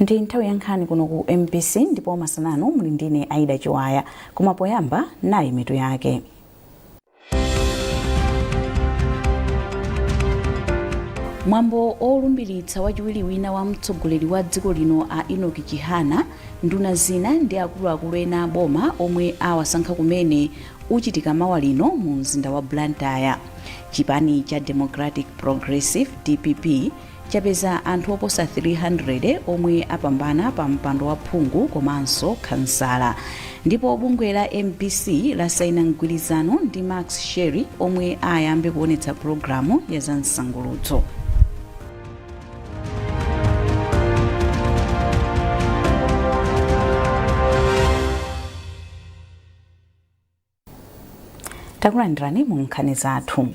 Ndi nthawi ya nkhani kuno ku MBC ndipo masanano muli ndine Aida Chiwaya. Koma poyamba, nayi mitu yake. Mwambo olumbiritsa wachiwiri wina wa mtsogoleri wa dziko lino a Enoch Chihana, nduna zina ndi akuluakulu ena a boma omwe awasankha kumene uchitika mawa lino mu mzinda wa Blantyre. Chipani cha Democratic Progressive, DPP, chapeza anthu oposa 300 omwe apambana pa mpando wa phungu komanso khansala. Ndipo bungwe la MBC lasaina mgwirizano ndi Max Sherry omwe ayambe kuonetsa pulogalamu ya zamsangulutso. Takulandirani mu nkhani zathu.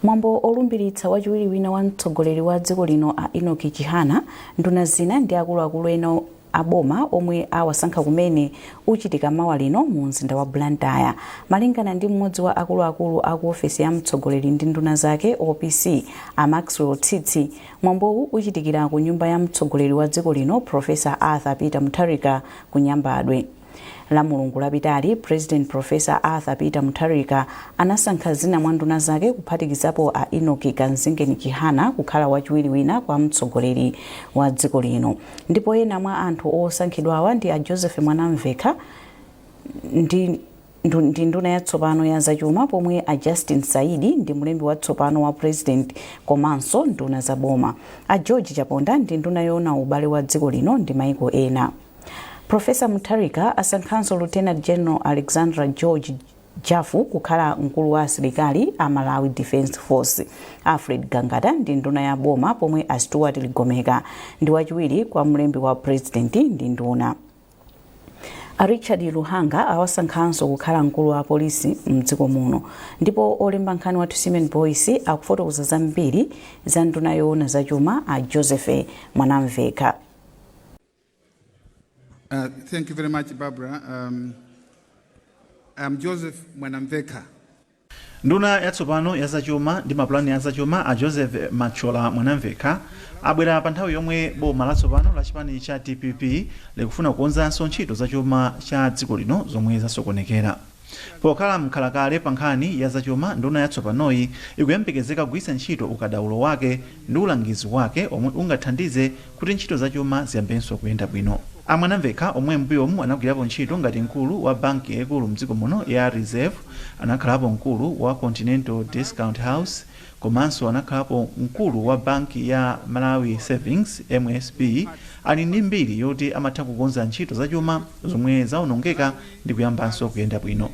Mwambo olumbiritsa wachiwiri wina wa mtsogoleri wa dziko lino a Enoch Chihana, nduna zina ndi akuluakulu ena a boma omwe awasankha kumene uchitika mawa lino mu mzinda wa Blantyre. Malingana ndi mmodzi wa akuluakulu a ku ofesi ya mtsogoleri ndi nduna zake, OPC, a Maxwell Tsitsi, mwambowu uchitikira ku nyumba ya mtsogoleri wa dziko lino Professor Arthur Peter Mutharika ku Nyambadwe. La Mulungu lapitali, President Professor Arthur Peter Mutharika anasankha zina mwa nduna zake kuphatikizapo a Enoch Kamzingeni Chihana kukhala wachiwiri wina kwa mtsogoleri wa dziko lino. Ndipo ena mwa anthu osankhidwawa ndi a Joseph Mwanamvekha ndi nduna yatsopano ya zachuma, pomwe a Justin Saidi ndi mlembi watsopano wa President komanso nduna za boma. A George Chaponda ndi nduna yoona ubale wa dziko lino ndi maiko ena. Professor Mutharika asankhanso Lieutenant General Alexandra George Jafu kukhala mkulu wa asilikali a Malawi Defence Force. Alfred Gangata ndi nduna ya boma, pomwe a Stuart Ligomeka ndi wachiwiri kwa mlembi wa President ndi nduna. A Richard Luhanga awasankhanso kukhala mkulu wa apolisi mdziko muno. Ndipo olemba nkhani wathu Simon Boyce akufotokoza zambiri za nduna yoona zachuma a Joseph Mwanamvekha. Thank you very much, Barbara. I'm Joseph Mwanamvekha. Nduna yatsopano ya zachuma ndi mapulani a zachuma a Joseph Mathyola Mwanamvekha abwera pa nthawi yomwe boma latsopano la chipani cha DPP likufuna kukonzanso ntchito za chuma cha dziko lino zomwe zasokonekera. Pokhala mkhalakale pa nkhani ya zachuma, nduna yatsopanoyi ikuyembekezeka kugwiritsa ntchito ukadaulo wake ndi ulangizi wake omwe ungathandize kuti ntchito zachuma ziyambenso kuyenda bwino. A Mwanamvekha, omwe m'mbuyomu anagwirapo ntchito ngati mkulu wa banki yaikulu mdziko muno ya Reserve, anakhalapo mkulu wa Continental Discount House komanso anakhalapo mkulu wa banki ya Malawi Savings, MSB, ali ndi mbiri yoti amatha kukonza ntchito zachuma zomwe zaonongeka ndi kuyambanso kuyenda bwino.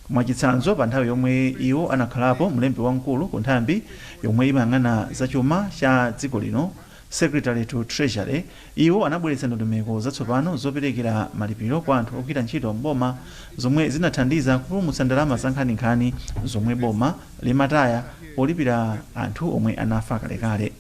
Mwachitsanzo, pa nthawi yomwe iwo anakhalapo mlembi wamkulu ku nthambi yomwe imayang'ana zachuma cha dziko lino, Secretary to Treasury, iwo anabweretsa ndondomeko zatsopano zoperekera malipiro kwa anthu ogwira ntchito m'boma zomwe zinathandiza kupulumutsa ndalama zankhaninkhani zomwe boma limataya polipira anthu omwe anafa kalekale.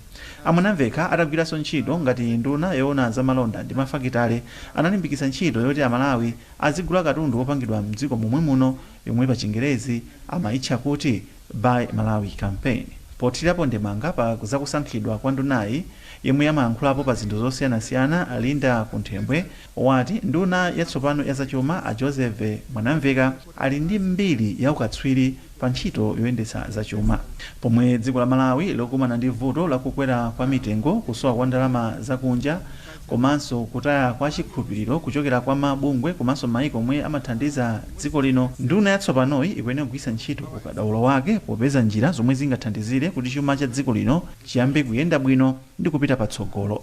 A Mwanamvekha atagwiranso ntchito ngati nduna yoona za malonda ndi mafakitale, analimbikitsa ntchito yoti Amalawi azigula katundu wopangidwa m'dziko momwe muno yomwe pa chingerezi amaitcha kuti Buy Malawi Campaign. Pothirapo ndemanga pa zakusankhidwa kwa ndunayi, yemwe amayankhulapo pa zinthu zosiyanasiyana Linda Kunthembwe wati nduna yatsopano ya zachuma a Joseph Mwanamvekha ali ndi mbiri ya ukatswiri pa ntchito yoyendetsa zachuma. Pomwe dziko la Malawi likukumana ndi vuto la kukwera kwa mitengo, kusowa kwa ndalama zakunja komanso kutaya kwa chikhulupiliro kuchokera kwa ma bungwe komanso maiko omwe amathandiza dziko lino, nduna yatsopanoyi ikuyenera kugwiritsa ntchito ukadaulo wake popeza njira zomwe zingathandizire kuti chuma cha dziko lino chiyambe kuyenda bwino ndi kupita patsogolo.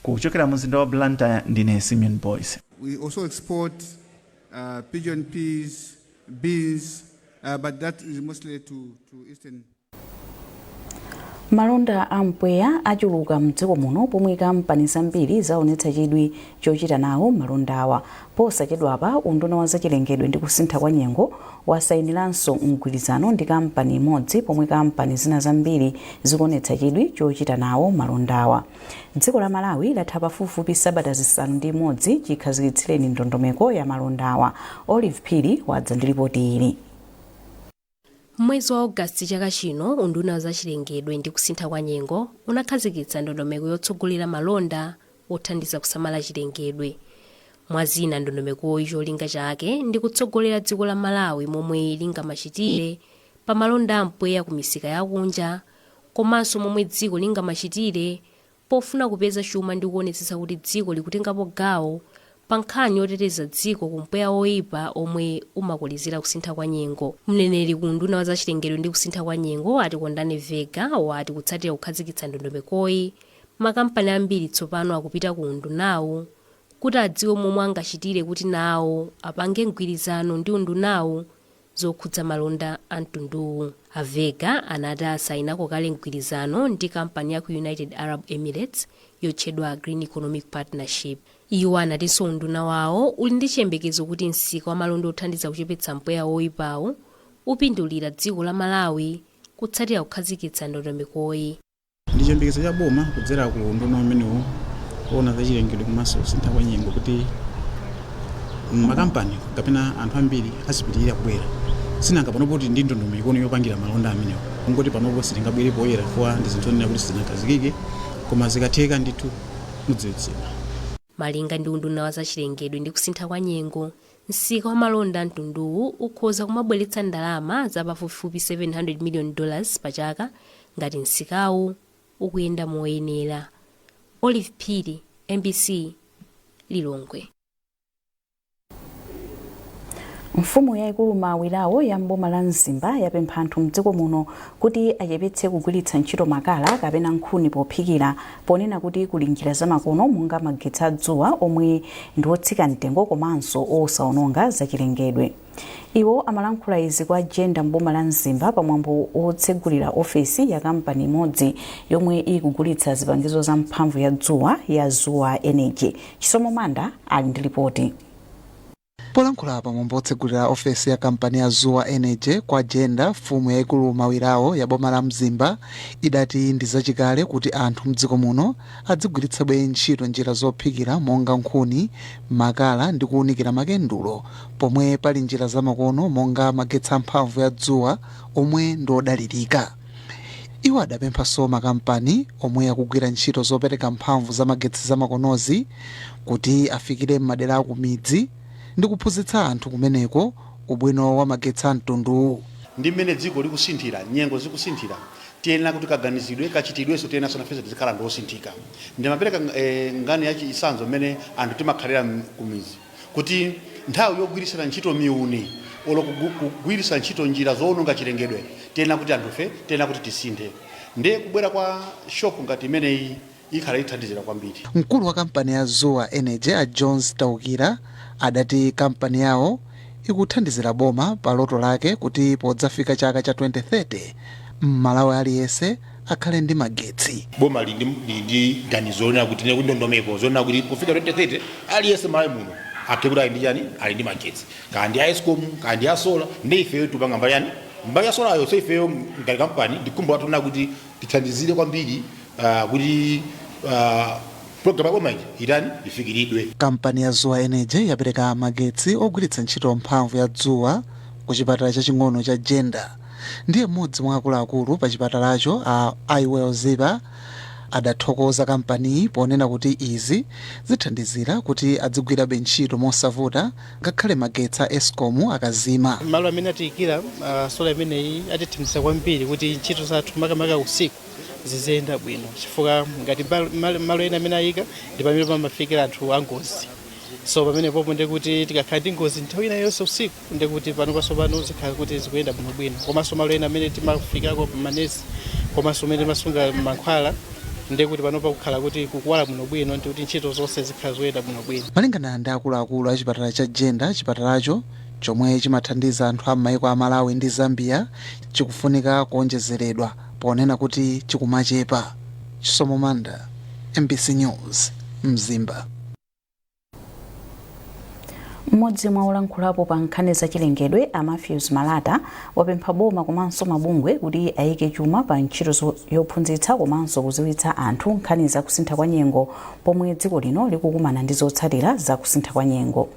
Kuchokera mu mzinda wa Blantyre ndine Simeon Boyce. We also export pigeon peas, beans, but that is mostly to Eastern. Malonda a mpweya achuluka mdziko muno pomwe kampani zambiri zaonetsa chidwi chochita nawo malondawa. Posachedwapa, unduna wa zachilengedwe ndi kusintha kwa nyengo wasayiniranso mgwirizano ndi kampani imodzi, pomwe kampani zina zambiri zikuonetsa chidwi chochita nawo malondawa. Dziko la Malawi latha pafupifupi sabata 6 chikhazikitsireni ndondomeko ya malondawa. Olive Phiri wadza ndi ripoti ili. M'mwezi wa August chaka chino, unduna wa zachilengedwe ndi kusintha kwa nyengo unakhazikitsa ndondomeko yotsogolera malonda Othandiza kusamala chilengedwe. Mwazina, ndondomekoyi cholinga chake ndi kutsogolera dziko la Malawi momwe lingamachitire pa malonda ampweya ku misika yakunja, komanso momwe dziko lingamachitire pofuna kupeza chuma ndi kuonetsetsa kuti dziko likutengapo gawo pa nkhani yoteteza dziko ku mpweya woyipa omwe umakolezera kusintha kwa nyengo. Mneneri ku unduna wa zachilengedwe ndi kusintha kwa nyengo, a Tikondane Vega, wati kutsatira kukhazikitsa ndondomekoyi, makampani ambiri tsopano akupita ku undunawu kuti adziwe momwe angachitire kuti nawo apange mgwirizano ndi undunawu zokhudza malonda a mtunduwu. A Vega anati asayinako kale mgwirizano ndi kampani ya ku United Arab Emirates yotchedwa Green Economic Partnership. Iwo anatinso unduna wawo uli ndi chiyembekezo kuti msika wa malonda othandiza kuchepetsa mpweya woyipawu upindulira dziko la Malawi kutsatira kukhazikitsa ndondomekoyi. Ndi chiyembekezo cha boma kudzera ku unduna umenewu woona za chilengedwe komanso kusintha kwa nyengo kuti makampani kapena anthu ambiri azipitirira kubwera. Sinanga panopo kuti ndi ndondomeko yopangira malonda amenewo, kungoti panopo sitingabwere poyera chifukwa ndi zinthu zonena kuti sizinakhazikike, koma zikatheka ndithu mudziwitsidwa. Malinga ndi unduna wa zachilengedwe ndi kusintha kwa nyengo, msika wa malonda mtunduwu ukhoza kumabweretsa ndalama za pafupifupi $700 million pa chaka ngati msikawu ukuyenda moyenera. Olive Phiri, MBC, Lilongwe. Mfumu yayikulu Mawirawo ya mboma la Mzimba yapempha anthu mdziko muno kuti achepetse kugwiritsa ntchito makala kapena nkhuni pophikira, ponena kuti kuli njira zamakono monga magetsi adzuwa omwe ndi otsika mtengo komanso osaononga zachilengedwe. Iwo amalankhula izi kwa Jenda mboma la Mzimba pamwambo wotsegulira ofesi ya kampani imodzi yomwe ikugulitsa zipangizo za mphamvu ya dzuwa ya Zuwa Energy. Chisomo Manda ali ndi ripoti. Polankhula pamwambo wotsegulira ofesi ya kampani ya Zuwa Energy kwa Jenda, mfumu yayikulu Mawirawo ya boma la Mzimba idati ndi zachikale kuti anthu mdziko muno adzigwiritsabe ntchito njira zophikira monga nkhuni, makala ndi kuwunikira makendulo, pomwe pali njira zamakono monga magetsi amphamvu ya dzuwa omwe ndi odalirika. Iwo adapemphanso makampani omwe akugwira ntchito zopereka mphamvu za magetsi zamakonozi kuti afikire m'madera akumidzi ndi kuphunzitsa anthu kumeneko ubwino wa magetsi a mtunduwu. Ndi mmene dziko likusinthira, nyengo zikusinthira, tiyenera kuti kaganizidwe, kachitidwenso, tiyeneranso nafenso tizikhala ndi osinthika. Ndimapereka nkhani ya chitsanzo mmene anthu timakhalira kumidzi, kuti nthawi yogwiritsira ntchito miuni olo kugwiritsa ntchito njira zowononga chilengedwe, tiyenera kuti anthufe tiyenera kuti tisinthe. Ndiye kubwera kwa shop ngati imeneyi ikhala ithandizira kwambiri. Mkulu wa kampani ya Zuwa Energy, a Jones Taukira, adati kampani yawo ikuthandizira boma pa loto lake kuti podzafika chaka cha 2030 Mmalawi aliyense akhale ndi magetsi. Boma lili ndi ganizo lonena kuti ndi ndondomeko zonena kuti pofika 2030 aliyense Malawi muno akhale kuti ali ndi chani? Ali ndi magetsi, kaya ndi a ESCOM, kaya ndi a solar. Ndi ifeyo tupanga mbali yani? Mbali ya solar yo. So ifeyo ngati kampani ndikhumbo lathu kuti tithandizire kwambiri kuti program ya boma ija itani? Ifikiridwe. Kampani ya Zuwa Energy yapereka magetsi ogwiritsa ntchito mphamvu ya dzuwa ku chipatala chaching'ono cha Jenda. Ndiye mmodzi mwa akuluakulu pa chipatalacho, a Iwel Ziba, adathokoza kampaniyi ponena kuti izi zithandizira kuti adzigwirabe ntchito mosavuta ngakhale magetsi a ESCOM akazima. Malo amene atiyikira solar imeneyi atithandiza kwambiri kuti ntchito zathu, makamaka usiku, ziziyenda bwino, chifukwa ngati malo ena amene ayika ndi pamene pamafikira anthu angozi. So pamene popo ndikuti tikakhala ndi ngozi nthawi ina yonse usiku, ndikuti pano pasopano zikhala kuti zikuyenda bwinobwino. Komanso malo ena amene timafikako manesi komanso amene timasunga mankhwala, ndikuti pano pakukhala kuti kukuwala bwinobwino, ndikuti ntchito zonse zikhala zikuyenda bwinobwino. Malingana ndi akuluakulu a chipatala cha Jenda, chipatalacho, chomwe chimathandiza anthu a m'mayiko a Malawi ndi Zambia, chikufunika kuonjezeredwa ponena kuti chikumachepa. Chisomo Manda, MBC News, Mzimba. Mmodzi mwa olankhulapo pa nkhani zachilengedwe, a Matthews Malata, wapempha boma komanso mabungwe kuti ayike chuma pa ntchito yophunzitsa komanso kudziwitsa anthu nkhani za kusintha kwa nyengo pomwe dziko lino likukumana ndi zotsatira za kusintha kwa nyengo.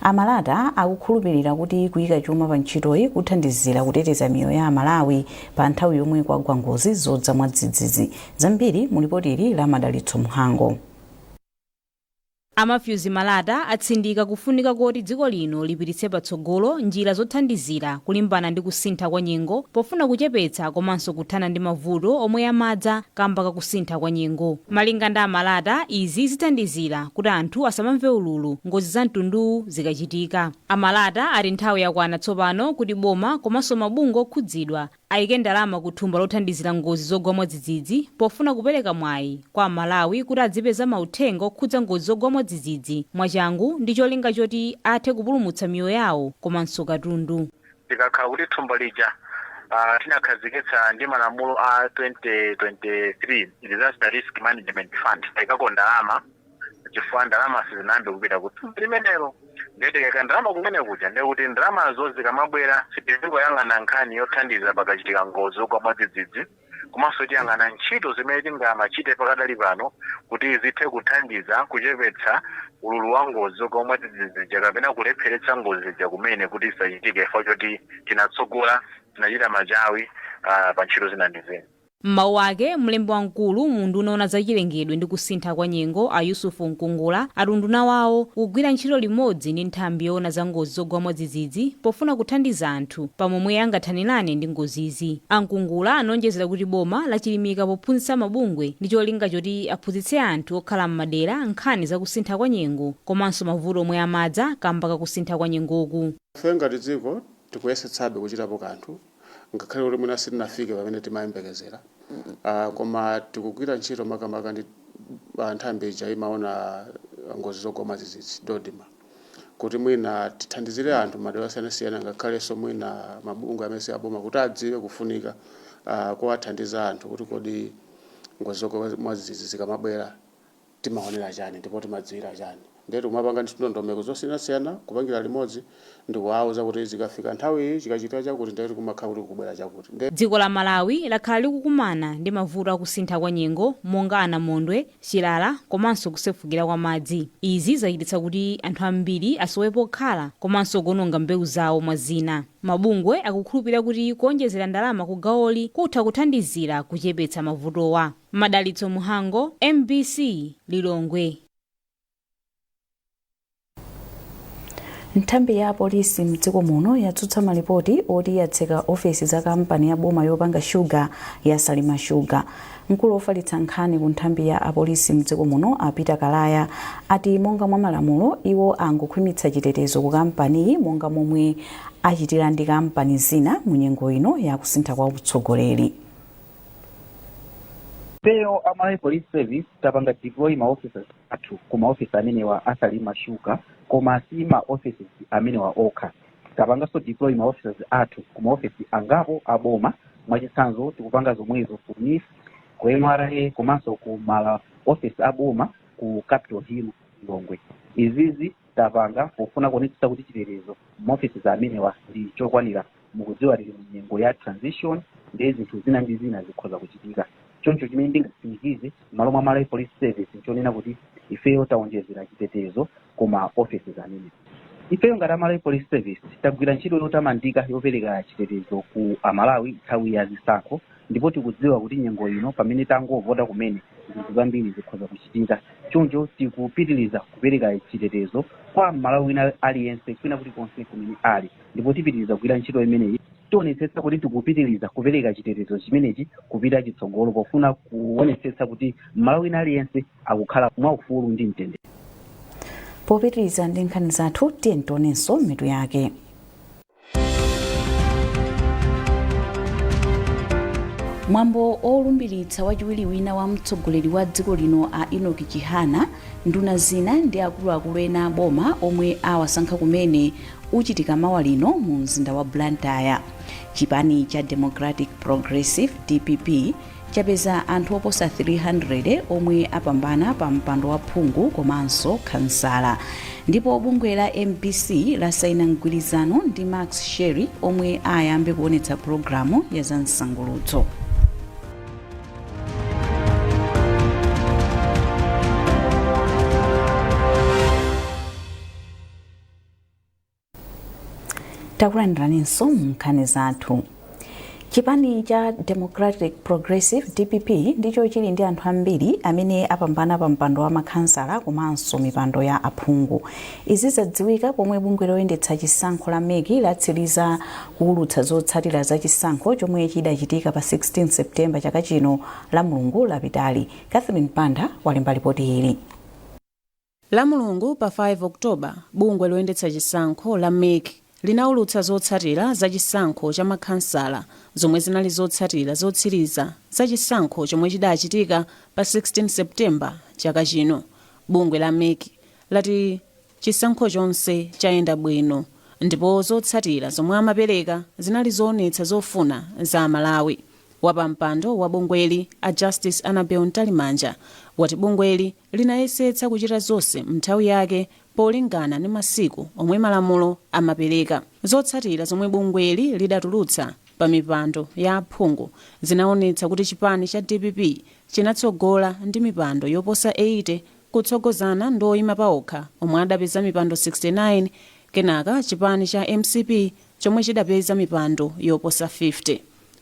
Amalata akukhulupirira kuti kuyika chuma pa ntchitoyi kuthandizira kuteteza miyoyo ya Amalawi pa nthawi yomwe kwagwa ngozi zodza mwadzidzidzi. Zambiri mu lipoti ili la Madalitso Mhango. A Matthews Malata atsindika kufunika koti dziko lino lipititse patsogolo njira zothandizira kulimbana ndi kusintha kwa nyengo pofuna kuchepetsa komanso kuthana ndi mavuto omwe amadza kamba kakusintha kwa nyengo. Malinga ndi a Malata, izi zithandizira kuti anthu asamamve ululu ngozi za mtunduwu zikachitika. A Malata ati nthawi yakwana tsopano kuti boma komanso mabungwe okhudzidwa ayike ndalama ku thumba lothandizira ngozi zogwa mwadzidzidzi pofuna kupereka mwayi kwa Amalawi kuti adzipeza mauthenga okhudza ngozi zogwa mwadzidzidzi mwachangu ndi cholinga choti athe kupulumutsa miyoyo yawo komanso katundu. Tikakhala kuti thumba lija tinakhazikitsa ndi malamulo a 2023 Disaster Risk Management Fund, tayikako ndalama chifukwa ndalama sizinayambe kupita ku thumba limenelo. Ndiye tikayika ndalama kumene kuja, ndiye kuti ndalamazo zikamabwera sitizingoyang'ana nkhani yothandiza pakachitika ngozi zogwa mwadzidzidzi, komanso tiyang'ana ntchito zimene tingamachite pakadali pano kuti zithe kuthandiza kuchepetsa ululu wa ngozi zogwa mwadzidzidzi zija kapena kulepheretsa ngozi zija kumene kuti zisachitike, chifukwa choti tinatsogola, tinachita machawi pa ntchito zina ndi zina. M'mawu ake, mlembi wamkulu mu unduna oona zachilengedwe ndi kusintha kwa nyengo a Yusufu Nkungula ati unduna wawo ukugwira ntchito limodzi ndi nthambi yoona za ngozi zogwa mwadzidzidzi pofuna kuthandiza anthu pa momwe angathanirane ndi ngozizi. A Nkungula anaonjezera kuti boma lachilimika pophunzitsa mabungwe ndi cholinga choti aphunzitse anthu okhala m'madera nkhani za kusintha kwa nyengo komanso mavuto omwe amadza kamba ka kusintha kwa nyengoku. Ife ngati dziko tikuyesetsabe kuchitapo kanthu ngakhale kuti mwina sitinafike pamene timayembekezera, koma tikugwira ntchito makamaka ndi nthambi ija imaona ngozi zogwa mwadzidzidzi, DoDMA, kuti mwina tithandizire anthu madera osiyanasiyana, ngakhalenso mwina mabungwe amene si aboma, kuti adziwe kufunika kuwathandiza anthu kuti kodi ngozi zogwa mwadzidzidzi zikamabwera timaonera chani ndipo timadziwira chani. Ndiye tikumapanga ndi ndondomeko zosiyanasiyana kupangira limodzi ndikuwauza kuti zikafika nthawi iyi chikachitika chakuti, ndiye kumakhala kuti kubwera chakuti. Ndiye Dziko la Malawi lakhala likukumana ndi mavuto akusintha kwa nyengo monga anamondwe, chilala komanso kusefukira kwa madzi. Izi zachititsa kuti anthu ambiri asowe pokhala komanso kuononga mbewu zawo mwa zina. Mabungwe akukhulupirira kuti kuonjezera ndalama ku gawoli kutha kuthandizira kuchepetsa mavutowa. Madalitso Muhango, MBC, Lilongwe. Nthambi ya apolisi mdziko muno yatsutsa malipoti oti yatseka ofesi za kampani ya boma yopanga shuga ya Salima Sugar. Mkulu wofalitsa nkhani ku nthambi ya apolisi mdziko muno a Peter Kalaya ati monga mwa malamulo iwo angokhwimitsa chitetezo ku kampaniyi monga momwe achitira ndi kampani zina mu nyengo ino ya kusintha kwa utsogoleri. Ifeyo a Malawi Police Service tapanga deploy ma officers athu ku ma office amenewa a Salima Sugar, koma si ma offices amenewa okha. Tapanganso deploy ma officers athu ku ma office angapo a boma. Mwachitsanzo, tikupanga zomwezo ku NEEF, ku MRA komanso ku ma office a boma ku Capital Hill, Lilongwe. Izizi tapanga pofuna kuonetsetsa kuti chitetezo ma offices amenewa ndi chokwanira. Mukudziwa tili mu nyengo ya transition, ndiye zinthu zina ndi zina zikhoza kuchitika. Choncho chimene ndingatsimikize m'malo mwa Malawi Police Service nchonena kuti ifeyo taonjezera chitetezo ku ma offices amene. Ifeyo ngati a Malawi Police Service tagwira ntchito yotamandika yopereka chitetezo ku Amalawi nthawi ya zisankho, ndipo tikudziwa kuti nyengo ino pamene tangovota kumene zinthu zambiri zikhoza kuchitika. Choncho tikupitiriza kupereka chitetezo kwa Mmalawi wina aliyense kwina kulikonse kumene ali, ndipo tipitiriza kugwira ntchito imeneyi. Tionetsetsa kuti tikupitiriza kupereka chitetezo chimenechi kupita chitsogolo pofuna kuonetsetsa kuti Mmalawi wina aliyense akukhala mwaufulu ndi mtendere. Popitiriza ndi nkhani zathu, tiyeni tionenso mitu yake. Mwambo olumbiritsa wachiwiri wina wa mtsogoleri wa dziko lino a Enoch Chihana, nduna zina ndi akuluakulu ena a boma omwe awasankha kumene uchitika mawa lino mu mzinda wa Blantyre. Chipani cha Democratic Progressive, DPP, chapeza anthu oposa 300 omwe apambana pa mpando wa phungu komanso khansala. Ndipo bungwe la MBC lasaina mgwirizano ndi Max Sherry omwe ayambe kuonetsa pulogalamu ya zamsangulutso. Takulandiraninso mu nkhani zathu. Chipani cha Democratic Progressive, DPP, ndicho chili ndi anthu ambiri amene apambana pa mpando wa makhansala komanso mipando ya aphungu. Izi zadziwika pomwe bungwe loyendetsa chisankho la MEC latsiriza kuwulutsa zotsatira za chisankho chomwe chidachitika pa 16 Septemba chaka chino, la Mulungu lapitali. Catherine Panda walemba ripoti ili. La Mulungu pa 5 Oktoba, bungwe loyendetsa chisankho la MEC linaulutsa zotsatira za chisankho cha makhansala, zomwe zinali zotsatira zotsiriza za chisankho chomwe chidachitika pa 16 Septemba chaka chino. Bungwe la MEC lati chisankho chonse chayenda bwino ndipo zotsatira zomwe amapereka zinali zoonetsa zofuna za Amalawi. Wapampando wa bungweli, a Justice Annabel Mtalimanja, wati bungweli linayesetsa kuchita zonse mnthawi yake polingana ndi masiku omwe malamulo amapereka. Zotsatira zomwe bungweli lidatulutsa pa mipando ya aphungu zinaonetsa kuti chipani cha DPP chinatsogola ndi mipando yoposa 80, kutsogozana ndi oyima paokha omwe adapeza mipando 69, kenaka chipani cha MCP chomwe chidapeza mipando yoposa 50.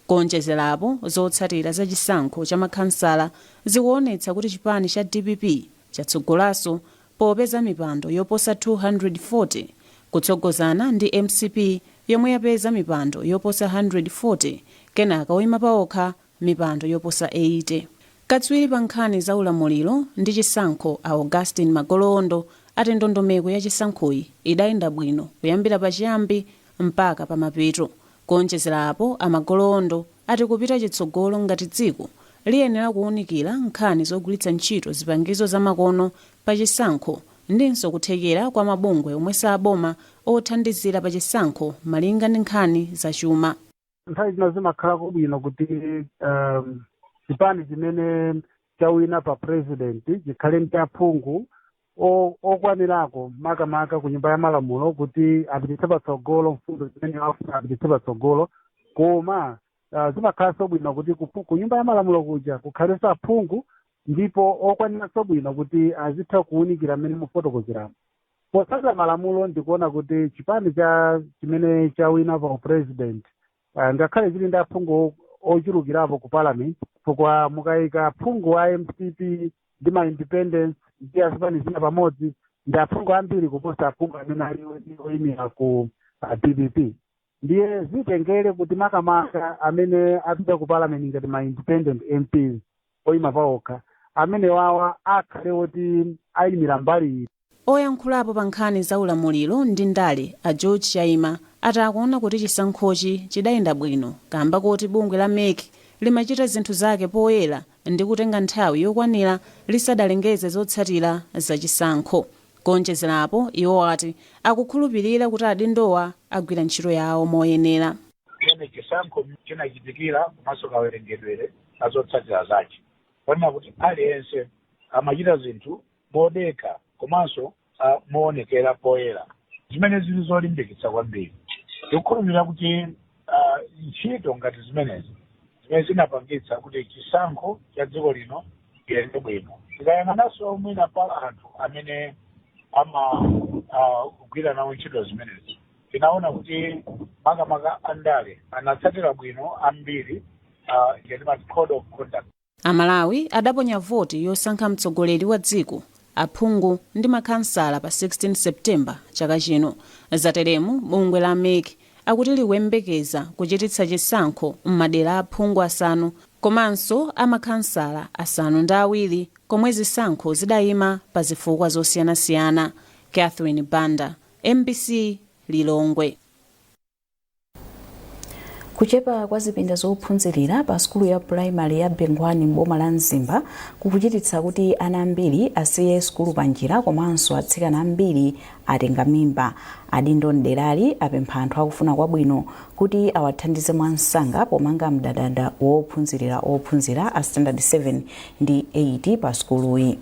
Kuonjezerapo, zotsatira za chisankho cha makhansala zikuonetsa kuti chipani cha DPP chatsogolanso popeza mipando yoposa 240, kutsogozana ndi MCP yomwe yapeza mipando yoposa 140, kenaka oyima paokha mipando yoposa 80. Katswiri pa nkhani za ulamuliro ndi chisankho, a Augustin Magolondo, ati ndondomeko ya chisankhoyi idayenda bwino kuyambira pachiyambi mpaka pamapeto. Kuonjezerapo, amagolondo ati kupita chitsogolo ngati dziko liyenera kuwunikira nkhani zogwiritsa ntchito zipangizo zamakono pa chisankho ndinso kuthekera kwa mabungwe omwe saboma othandizira pa chisankho malinga ndi nkhani zachuma. Nthawi zina zimakhalako bwino kuti chipani chimene chawina pa president chikhale ndi aphungu okwanirako, makamaka ku Nyumba ya Malamulo, kuti apititse patsogolo mfundo zimene afuna apititse patsogolo. Koma zimakhalanso bwino kuti ku Nyumba ya Malamulo kuja kukhalenso aphungu ndipo okwaniranso bwino kuti azitha kuwunikira mmene mufotokozeramo. Potsatira malamulo, ndikuona kuti chipani cha chimene chawina pa president, ngakhale chili ndi aphungu ochulukirapo ku parliament, chifukwa mukayika aphungu a MCP ndi ma independents ndi azipani zina pamodzi, ndi aphungu ambiri kuposa aphungu amene ali oyimira ku DPP. Ndiye zitengere kuti makamaka amene apita ku parliament ngati ma independent MPs, oyima paokha, amene wawa akhale oti ayimira mbali iyi. Oyankhulapo pa nkhani za ulamuliro ndi ndale, a George Chaima, ati akuona kuti chisankhochi chidayenda bwino kamba koti bungwe la MEC limachita zinthu zake poyera ndi kutenga nthawi yokwanira lisadalengeze zotsatira za chisankho. Kuonjezerapo, iwo ati akukhulupirira kuti adindowa agwira ntchito yawo moyenera. Mmene chisankho chinachitikira komanso kawerengedwere kazotsatira zake, ponena kuti aliyense amachita zinthu modekha komanso moonekera poyera, zimene zili zolimbikitsa kwambiri. Tikukhulupirira kuti ntchito ngati zimenezi zimene zinapangitsa kuti chisankho cha dziko lino chiyende bwino. Tikayang'ananso mwina pa anthu amene amagwira nawo ntchito zimenezi, tinaona kuti makamaka andale anatsatira bwino ambiri timati code of conduct. Amalawi adaponya voti yosankha mtsogoleri wa dziko, aphungu ndi makhansala pa 16 Septemba chaka chino. Zateremu, bungwe la MEC akuti likuyembekeza kuchititsa chisankho m'madera aphungu asanu komanso amakhansala 7 komwe zisankho zidayima pa zifukwa zosiyanasiyana. Catherine Banda, MBC, Lilongwe. Kuchepa kwa zipinda zophunzirira pa sukulu ya primary ya Bengwani m'boma la Mzimba kukuchititsa kuti ana ambiri asiye sukulu panjira, komanso atsikana ambiri atenga mimba. Adindo mderali apempha anthu akufuna kwabwino kuti awathandize mwansanga pomanga mdadada wophunzirira ophunzira a standard 7 ndi 8 pa sukuluyi.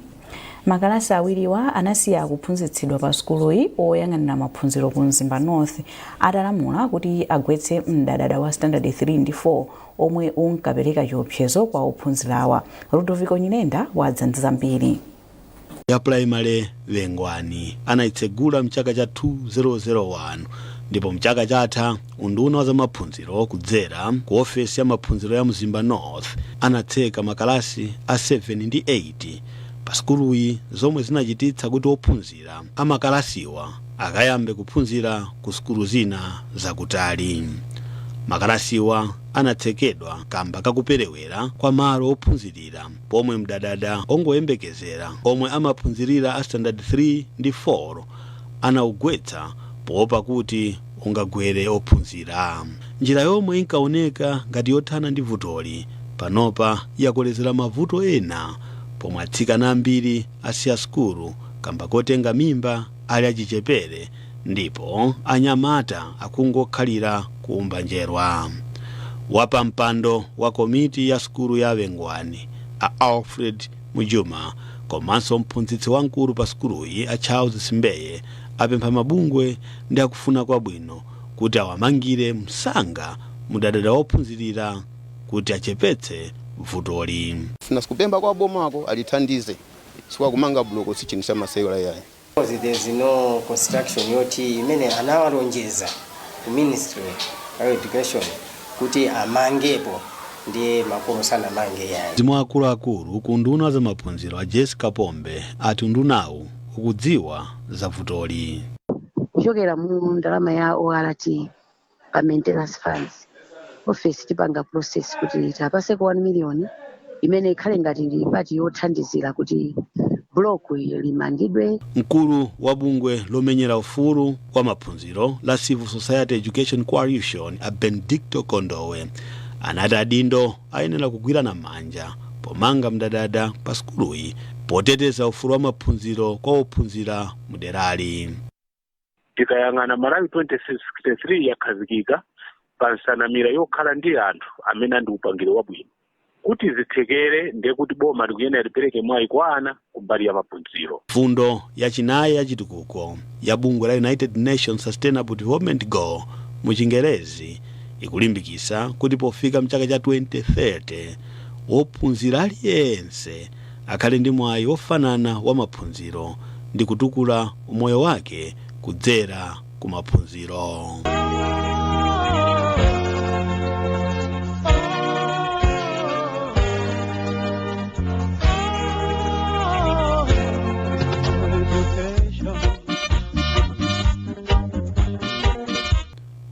Makalasi awiriwa anasiya kuphunzitsidwa pa sukuluyi oyang'anira maphunziro ku Mzimba North atalamula kuti agwetse mdadada wa standard 3 ndi 4 omwe unkapereka chiopsezo kwa ophunzirawa. Ludovico Nyirenda wadza ndi zambiri. Ya primary Bengwani anayitsegula mchaka cha 2001. Ndipo mchaka chatha, unduna wa zamaphunziro kudzera ku ofesi ya maphunziro ya Mzimba North anatseka makalasi a 7 ndi 8 pa sukuluyi, zomwe zinachititsa kuti ophunzira amakalasiwa akayambe kuphunzira ku sukulu zina zakutali. Makalasiwa anatsekedwa kamba kakuperewera kwa malo ophunzirira, pomwe mdadada ongoyembekezera omwe amaphunzirira a standard 3 ndi 4 anawugwetsa poopa kuti ungagwere ophunzira. Njira yomwe inkaoneka ngati yothana ndi vutoli panopa yakolezera mavuto ena, pomwe atsikana ambiri asiya sukulu kamba kotenga mimba ali achichepere, ndipo anyamata akungokhalira kuumba njerwa. Wapampando wa komiti ya sukulu ya Wengwani, a Alfred Mujuma, komanso mphunzitsi wamkulu pa sukuluyi, a Charles Simbeye, apempha mabungwe ndi akufuna kwabwino kuti awamangire msanga mdadada wophunzirira kuti achepetse vutoli. Funa sikupempha kwa bomako alithandize, sikwakumanga buloko si chinthu chamasewera yayi. There's no construction yoti imene anawalonjeza ku Ministry of Education kuti amangepo, ndiye makolo sanamange yayi. Zimwe akuluakulu ku unduna za maphunziro, a Jessica Pombe, ati undunawu ukudziwa za vutoli. Kuchokera mu ndalama ya ORT pa maintenance funds, office tipanga process kuti tapaseko 1 million imene ikhale ngati ndi part yothandizira kuti block limangidwe. Mkulu wa bungwe lomenyera ufulu wa maphunziro la Civil Society Education Coalition, a Benedicto Kondowe, anati adindo ayenera kugwirana manja pomanga mdadada pa sukuluyi poteteza ufulu wa maphunziro kwa ophunzira muderali. Tikayang'ana Malawi 2063 yakhazikika pa nsanamira yokhala ndi anthu amene andi upangiri wabwino. Kuti zithekere, ndiye kuti boma likuyenera lipereke mwayi kwa ana kumbali ya maphunziro. Fundo yachinayi yachitukuko ya bungwe la United Nations Sustainable Development Goal mu Chingerezi ikulimbikitsa kuti pofika mchaka cha 2030 wophunzira aliyense akhale ndi mwayi wofanana wa maphunziro ndi kutukula umoyo wake kudzera ku maphunziro.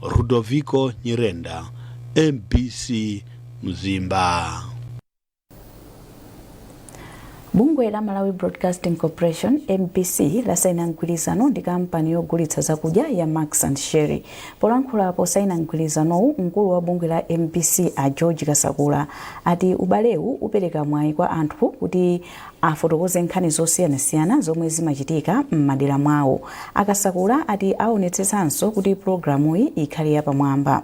Rudoviko Nyirenda, MBC, Mzimba. Bungwe la Malawi Broadcasting Corporation, MBC, lasaina mgwirizano ndi kampani yogulitsa zakudya ya Max and Sherry. Polankhula posaina mgwirizanowu, mkulu wa bungwe la MBC, a George Kasakula, ati ubalewu upereka mwayi kwa anthu kuti afotokoze nkhani zosiyanasiyana zomwe zimachitika m'madera mwawo. A Kasakula ati aonetsetsanso kuti pulogalamuyi ikhale yapamwamba.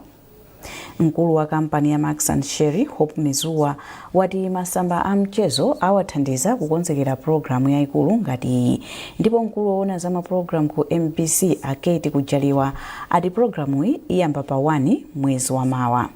Mkulu wa kampani ya Max and Sherry, Hope Mizuwa, wati masamba a mchezo awathandiza kukonzekera pulogalamu yayikulu ngati iyi. Ndipo mkulu woona za mapulogalamu ku MBC, a Kate Kujaliwa, ati pulogalamuyi iyamba pa 1 mwezi wa mawa.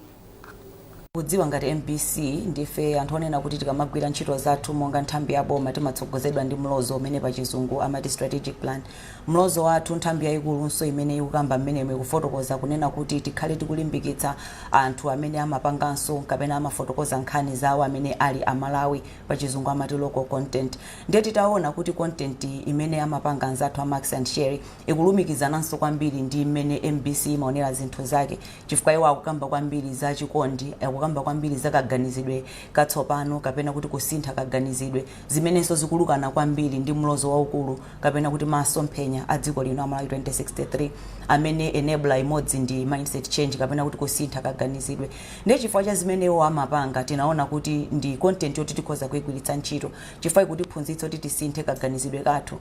Kudziwa ngati MBC ndife anthu onena kuti tikamagwira ntchito zathu monga nthambi ya boma timatsogozedwa ndi mlozo umene pa Chizungu amati strategic plan. Mlozo wathu, nthambi yayikulunso imene ikukamba mmenemo, ikufotokoza kunena kuti tikhale tikulimbikitsa anthu amene amapanganso kapena amafotokoza nkhani zawo amene ali Amalawi, pa Chizungu amati local content. Ndiye titaona kuti content imene amapanga anzathu a Max and Sherry ikulumikizananso kwambiri ndi mmene MBC imaonera zinthu zake, chifukwa iwo akukamba kwambiri za chikondi, akukamba kwambiri za kaganizidwe katsopano kapena kuti kusintha kaganizidwe, zimenenso zikulukana kwambiri ndi mlozo waukulu kapena kuti masomphenya a dziko lino a Malawi 2063, amene enabler imodzi ndi mindset change kapena kuti kusintha kaganizidwe. Ndiye chifukwa cha zimene iwo amapanga, tinaona kuti ndi content yoti tikhoza kuigwiritsa ntchito, chifukwa ikutiphunzitsa kuti tisinthe kaganizidwe kathu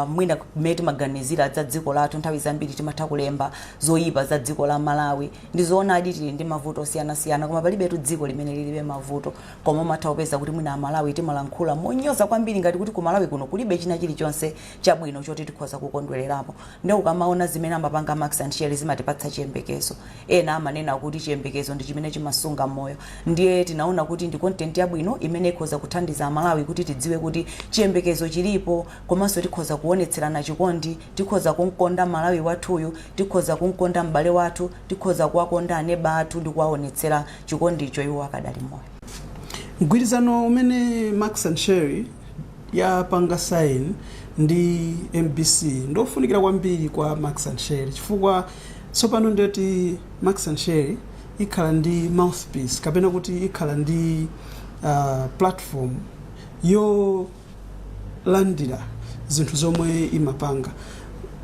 mwina mmene timaganizira za dziko lathu. Nthawi zambiri timatha kulemba zoyipa za dziko la Malawi. Ndi zoonadi, tili ndi mavuto osiyanasiyana, koma Koma palibetu dziko limene lilibe mavuto, koma umatha kupeza kuti mwina Amalawi timalankhula monyoza kwambiri ngati kuti ku Malawi kuno kulibe china chilichonse chabwino choti tikhoza kukondwererapo. Nde ukamaona zimene amapanga Max and Sherry zimatipatsa chiyembekezo. Ena amanena kuti chiyembekezo ndi chimene chimasunga moyo, ndiye tinaona kuti ndi content yabwino imene ikhoza kuthandiza Amalawi kuti tidziwe kuti chiyembekezo chilipo, komanso tikhoza kuonetserana chikondi, tikhoza kumkonda Malawi wathuyu, tikhoza kumkonda m'bale wathu, tikhoza kuwakonda aneba athu ndi kuwaonetsera chikondicho iwo akadali moyo. Mgwirizano umene Max and Sherry yapanga sign ndi MBC ndofunikira kwambiri kwa Max and Sherry, chifukwa tsopano ndiyoti Max and Sherry ikhala ndi mouthpiece, kapena kuti ikhala ndi platform yolandira zinthu zomwe imapanga.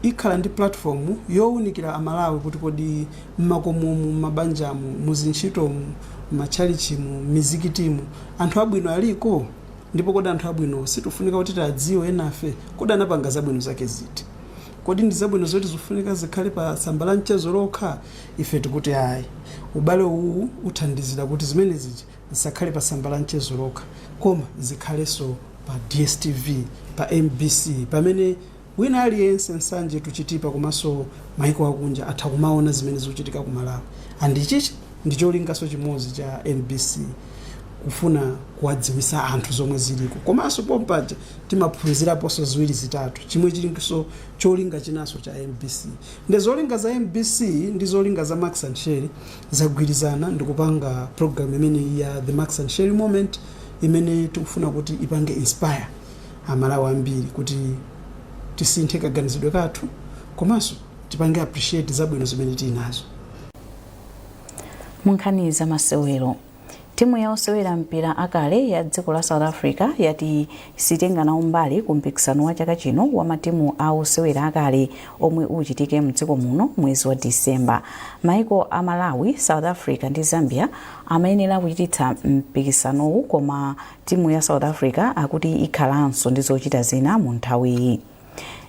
Ikhala ndi platform yowunikira Amalawi kuti kodi mmakomomu, mmabanjamu, muzintchitomu, mmatchalichimu, mmizikitimu anthu abwino aliko, ndipo kodi anthu abwino situfunika kuti tiadziwe enafe? Kodi anapanga zabwino zake ziti? Kodi ndi zabwino zoti zikufunika zikhale pa tsamba la mchezo lokha? Ife tikuti ayi, ubale uwu uthandizira kuti zimene zija zisakhale pa tsamba la mchezo lokha, koma zikhalenso pa DStv, pa MBC, pamene wina aliyense Nsanje to Chitipa komanso maiko akunja atha kumaona zimene zikuchitika ku Malawi. And ichichi ndi cholinganso chimodzi cha MBC, kufuna kuwadziwisa anthu zomwe ziliko, komanso pompaja timaphunziraponso ziwiri zitatu, chimwe chilinso cholinga chinanso cha MBC. Ndi zolinga za MBC ndi zolinga za Max and Sherry zagwirizana ndikupanga program imeneyi ya The Max and Sherry Moment, imene tikufuna kuti ipange inspire Amalawi ambiri kuti tisinthe kaganizidwe kathu komanso tipange appreciate zabwino zimene tili nazo. Mu nkhani za masewero, timu ya osewera mpira akale ya dziko la South Africa yati sitenga nawo mbali ku mpikisano wa chaka chino wa matimu a osewera akale omwe uchitike mdziko muno mwezi wa Disemba. Maiko a Malawi, South Africa ndi Zambia amayenera kuchititsa mpikisanowu, koma timu ya South Africa akuti ikhalanso ndi zochita zina mu nthawiyi.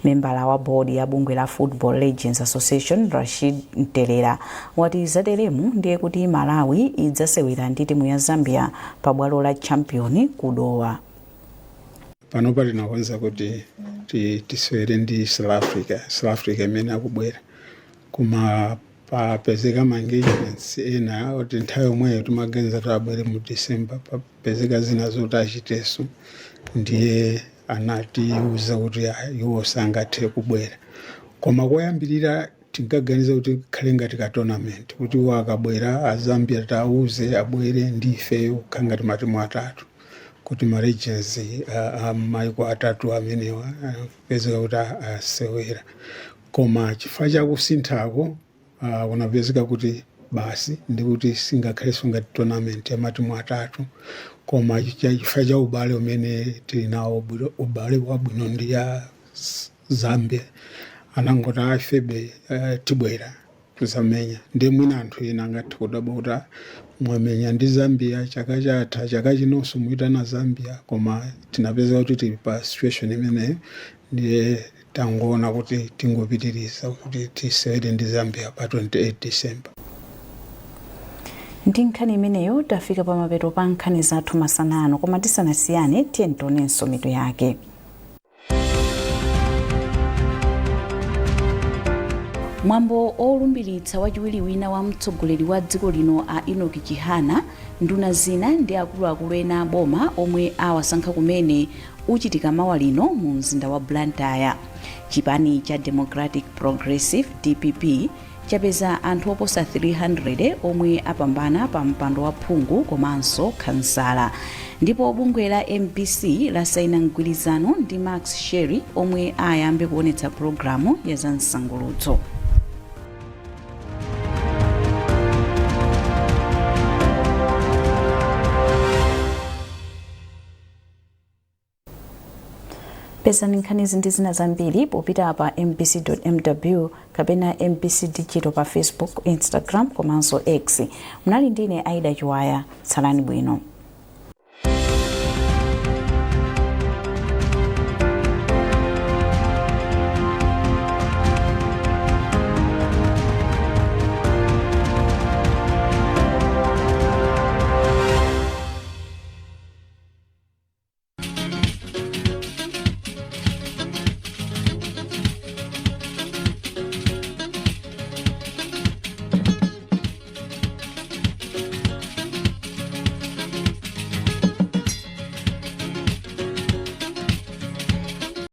Membala wa bodi ya bungwe la Football Legends Association, Rashid Mtelera, wati zateremu ndiye kuti Malawi idzasewera ndi timu ya Zambia pa bwalo la Champion ku Dowa. Panopa tinakonza kuti tisewere ndi South Africa, South Africa imene akubwera, koma papezeka ma engagements ena oti nthawi yomweyo timaganiza kuti abwere mu December, papezeka zina zoti achitenso, ndiye anatiuza kuti iwo sangathe kubwera. Koma koyambirira tinkaganiza kuti khale ngati ka tournament, kuti iwo akabwera, Azambia tauze abwere ndi ifeyo, kukhala ngati matimu atatu, kuti ma legends a maiko atatu amenewa kupezeka kuti asewera. Koma chifukwa chakusinthako kunapezeka kuti basi ndikuti singakhalenso ngati tournament ya matimu atatu, koma chifukwa cha ubale umene tili nawo, ubale wabwino ndi ya Zambia, anangoti ifebe tibwera kuzamenya. Ndiye mwina anthu ena angathe kudabwa kuti mwamenya ndi Zambia chaka chatha, chaka chinonso muitana Zambia, koma tinapeza kuti tili pa situation imeneyo, ndiye tangoona kuti tingopitiriza kuti tisewere ndi Zambia pa 28 December. Ndi nkhani imeneyo tafika pamapeto pa nkhani zathu masana ano, koma tisanasiyane tiyeni tionenso mitu yake. Mwambo olumbiritsa wachiwiri wina wa mtsogoleri wa dziko lino a Enoch Chihana, nduna zina ndi akuluakulu ena a boma omwe awasankha kumene uchitika mawa lino mu mzinda wa Blantyre. Chipani cha Democratic Progressive, DPP, chapeza anthu oposa 300 omwe apambana pa mpando wa phungu komanso khansala. Ndipo bungwe la MBC lasaina mgwirizano ndi Max Sherry omwe ayambe kuonetsa pulogalamu ya zamsangulutso. Pezani nkhanizi ndi zina zambiri popita pa mbc.mw kapena MBC Digital pa Facebook, Instagram komanso X. Munali ndine Aida Chiwaya. Tsalani bwino.